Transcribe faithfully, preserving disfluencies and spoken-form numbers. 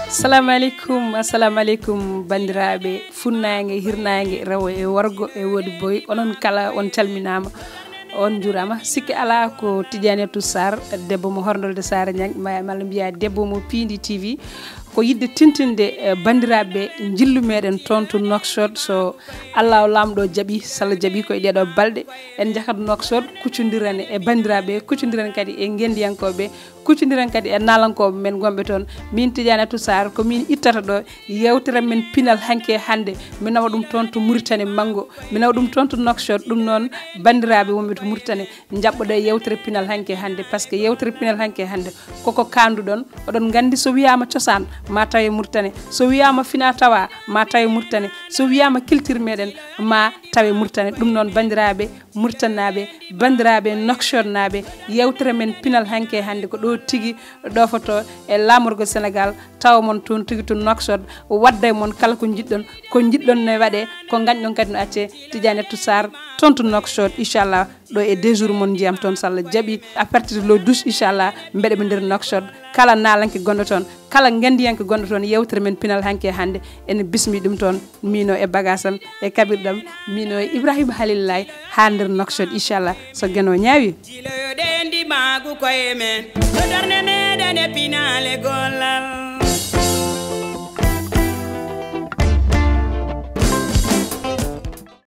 Assalamu aleykum, assalamu aleykum, banndiraaɓe funnaange, hirnaange, rewo e worgo e wodi boy, onon kala on calminaama, on njuuraama. Sikke alaa ko Tidiane Toussar, debbo mo Horndolde Saare Ñaŋ, ma- malla mbiya debbo mo Piindi T V. Ko yiɗde tintinde, eh, banndiraaɓe njillu meɗen toon to Nouakchott, so Allah o Laamɗo jaɓi, salla jaɓi ko e ɗeɗo balɗe, en njahat Nouakchott, kuccondiren e banndiraaɓe, kuccondiren kadi e ngenndiyankooɓe, kuccondiren kadi e naalankooɓe men gonɓe toon. Min Tidiane Toussar, ko min ittata ɗo yewtere men pinal hanki e hannde. Mi nawa ɗum toon to Mauritanie Mango, mi nawa ɗum toon to Nouakchott. Ɗum noon, banndiraaɓe wonɓe to Mauritanie, njaɓɓoɗe yewtere pinal hanki e hannde, par ce que yewtere pinal hanki e hannde koko kaanduɗon. Oɗon nganndi, so wiyaama cosaan, ma tawe Mauritanie, so wiyaama fina tawa, ma tawe Mauritanie, so wiyaama culture meɗen, ma tawe Mauritanie. Ɗum noon, banndiraaɓe Mauritanie naaɓe, banndiraaɓe Nouakchott naaɓe, yewtere men pinal hanki e hannde ko ɗo tigi ɗofoto e laamorgo Sénégal, tawa mon toon tigi to Nouakchott, wadda e mon kala ko njiɗɗon, ko njiɗɗon ne waɗe, ko ngañɗon kadi no acce. Tidiane Toussar toon to Nouakchott, inchallah, ɗo e deux jours mon njiyam toon, so Allah jaɓi. À partir de le douze, inchallah, mbeɗa ɓe nder Nouakchott. Kala naalanke gonɗo toon, kala ngenndiyanke gonɗo toon, yewtere men pinal hanki e hannde, ene bismi ɗum toon, miino e bagasam, e kaɓirɗam, miino e Ibrahima Halil Lay, haa nder Nouakchott, inchallah, so Geno ñaawi. Jiloyoɗen ndimaagu koye men, so darnde meɗen e pinaale gollal.